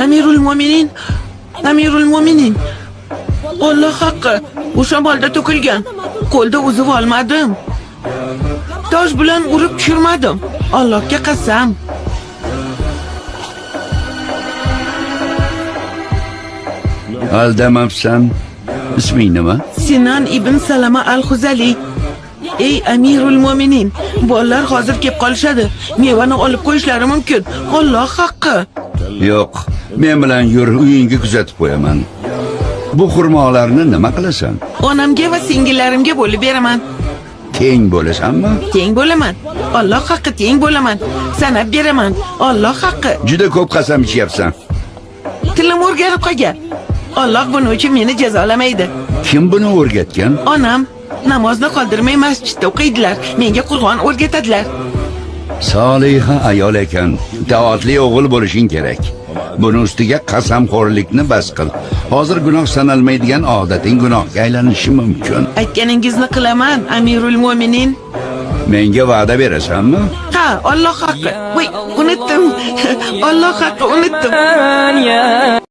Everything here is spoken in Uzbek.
Amirul Mo'minin, Amirul Mo'minin. Alloh haqqi, o'sha molda to'kilgan. Qo'lda uzib olmadim. Tosh bilan urib tushirmadim. Allohga qasam. Aldamabsan. Isming nima? Sinan ibn Salama al-Xuzali. Ey Amirul Mo'minin, bolalar hozir kelib qolishadi. Mevani olib qo'yishlari mumkin. Alloh haqqi. Yo'q, men bilan yur, uyingga kuzatib qo'yaman. Bu xurmolarni nima qilasan? Onamga va singillarimga bo'lib beraman. Teng bo'lasanmi? Teng bo'laman. Alloh haqqi teng bo'laman. Sanab beraman. Alloh haqqi. Juda ko'p qasam ichyapsan. Tilim o'rganib qolgan. Alloh buning uchun meni jazolamaydi. Kim buni o'rgatgan? Onam namozni qoldirmay masjidda o'qiydilar. Menga Qur'on o'rgatadilar. Soliha ayol ekan. Itoatli o'g'il bo'lishing kerak. Buni ustiga qasamxo'rlikni bas qil. Hozir gunoh sanalmaydigan odating gunohga aylanishi mumkin. Aytganingizni qilaman, Amirul Mo'minin. Menga va'da berasanmi? Ha, Alloh haqqi. Voy, unutdim. Alloh haqqi, unutdim. يا